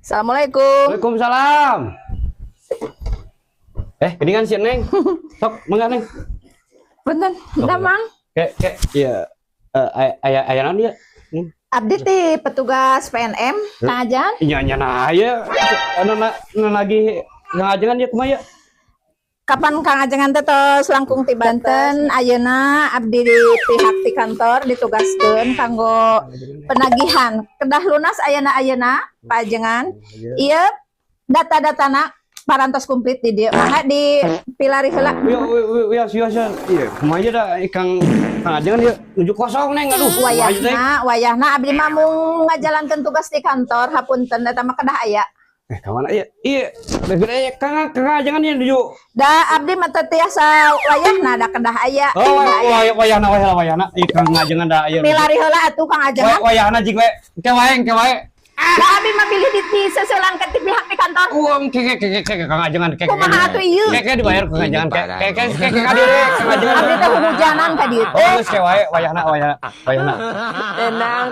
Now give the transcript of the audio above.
Assalamualaikum. Waalaikumsalam. Eh, ini kan si Neng. Sok, mangga, Neng. Punten, damang. Kayak kayak iya eh aya aya naon dia? Abdi ti petugas PNM, Kang Ajan. Nya nya nah aya anu na, na lagi ngajengan ya, kumaha ya? Kapan Kang Ajengan teh tos langkung ti Banten, ayeuna abdi di pihak ti kantor ditugaskeun kanggo penagihan. Kedah lunas ayeuna-ayeuna, Pak Ajengan. Ieu data-datana parantos komplit di dieu. Mangga di pilari heula. Iya, iya, iya, iya, iya. Kumaha da Kang Kang Ajengan ya nuju kosong, Neng, aduh. Kumaha teh? Wayahna, wayahna abdi mah mung ngajalankeun tugas di kantor, hapunten, eta mah kedah aya. Eh, ka mana iya? Iya, gede Kang Kang Ajengan ya nuju. Da abdi mah teu tiasa wayahna, da kedah aya. Oh, wayahna wayahna wayahna. Iya, Kang Ajengan da aya. Milari heula atuh, Kang Ajengan. Wayahna jig we. Ke wae, ke wae. Da abdi mah bilih di seselang ke ti pihak di kantor. Uang ke ke ke ke Kang Ajengan ke. Kumaha atuh ieu? Ke ke dibayar Kang Ajengan ke ke ke ke ke ka dieu Kang Ajengan. Abdi teh hujanan ka dieu Oh, teh. geus, ke wae wayahna wayahna wayahna. Tenang.